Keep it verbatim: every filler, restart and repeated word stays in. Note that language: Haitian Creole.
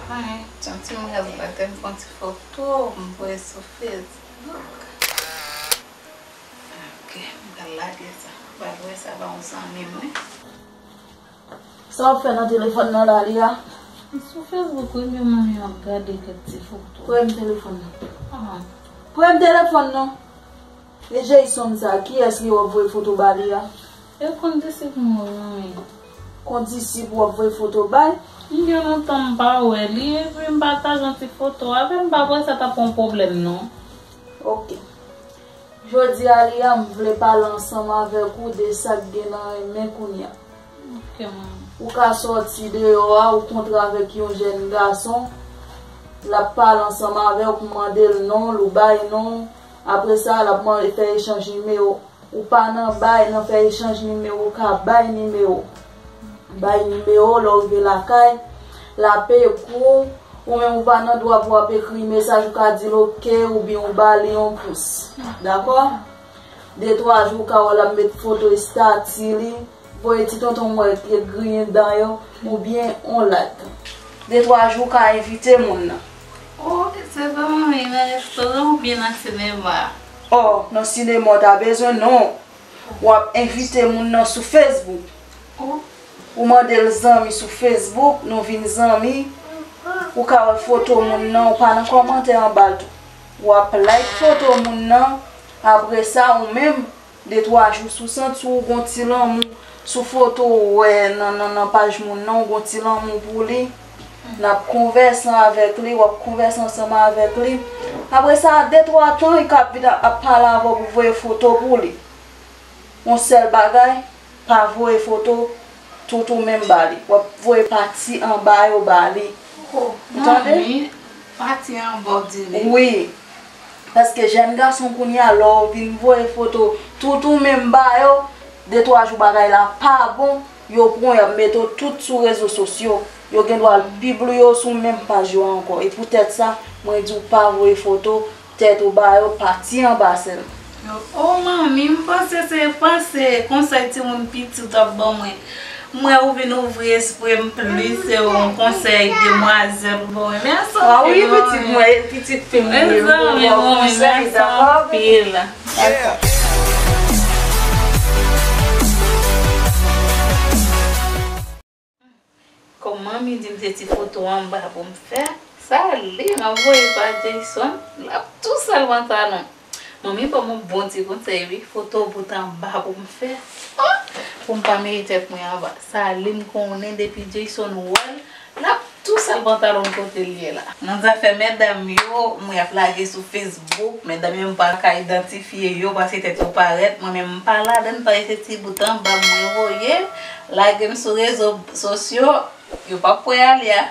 Ay, ti, ti mwen la te m pran ti foto, m voye sou Facebook. Ok, m pral lage sa. M pral voye sa ba yon zanmi mwen. Sa w ap fè nan telefòn nan la, Lia? Sou Facebook, wi, men manmi, m ap gade kèk ti foto. Prè m telefòn nan. Ah. Prè m telefòn nan. E Jayson sa, kiyès li w ap voye foto ba li a? E konn disip mwen, wi, manmi. Konn disip w ap voye foto bay? M gen lontan m pa wè li, epi m pataje yon ti foto avè l, m pa kwè sa t ap yon pwoblèm, non. Ok. Jodi a, Lia, m vle pale ansanm avèk ou de sa k gen nan renmen kounye a. Ok, manmi. Ou ka sòti deyò a, ou kontre avèk yon jèn gason, l ap pale ansanm avè w, ou mande l non l, ou bay non l. Apre sa, l ap mande fè echanj nimewo. Ou pa nan bay, nan fè echanj nimewo, ou ka bay nimewo. Bay nimewo, lè w rive lakay, l ap ekri w, ou menm ou pa nan dwa pou w ap ekri mesaj, ou ka di l ok, oubyen ou ba li yon pous. Dakò? De twa jou, ou ka wè l ap met foto estati li, voye ti tonton mwen ki griyen dan yo, oubyen on like. De twa jou, ou ka envite moun nan. Oh, se pa manmi nan restoran oubyen nan sinema? Oh, nan sinema w ta bezwen, non. W ap envite moun nan sou Facebook. Oh. Ou mande l zanmi sou Facebook, nou vin zanmi. Ou ka wè foto moun nan, ou pa nan kòmantè anba l tou. W ap like foto moun nan, apre sa, ou menm, de twa jou, si w santi w gon ti lanmou sou foto ou wè nan, nan, nan paj moun nan, ou gon ti lanmou pou li, n ap konvèse avèk li, w ap konvèse ansanm avèk li. Apre sa, de twa tan, li ka ap vin ap, ap pale avè w pou voye foto pou li. Yon sèl bagay, pa voye foto tout ou menm ba li. W ap voye pati anba yo ba li. Oh, ou tande? Manmi, pati anba w di li. Wi. Paske jèn gason kounye a, lè w vin voye foto tout ou menm ba yo, de twa jou bagay la pa bon, yo pran w, y ap mete w tout sou rezo sosyo. Yo gen dwa pibliye w sou menm paj yo ankò. E poutèt sa, mwen di w pa voye foto tèt ou ba yo, pati anba sèlman. Oh, manmi, m panse se panse konsèy timoun piti w t ap ban mwen. M wè ou vin ouvri espri m plis, se yon konsèy demwazèl ou ban mwen. Mèsi anpil, manmi. Ah wi, pitit mwen, pitit fi m, wi, mèsi anpil, dakò? Mèsi anpil. Dakò. Kòm manmi di m se ti foto anba pou m fè, sa li m ap voye pa Jayson, l ap tou sal pantalon. Manmi ban m yon bon ti konsèy wi, foto bout anba pou m fè. Ah! Pou m pa mete tèt mwen anba. Sa li m konnen depi Jayson wè l, l ap tou sal pantalon kote l ye la. Nan zafè medam yo, mwen ap lage sou Facebook, medam yo m pa ka idantifye yo paske tèt yo parèt, mwen menm m pa ladann, paske se ti bout anba mwen voye, lage m sou rezo sosyo, yo p ap kwè ale a.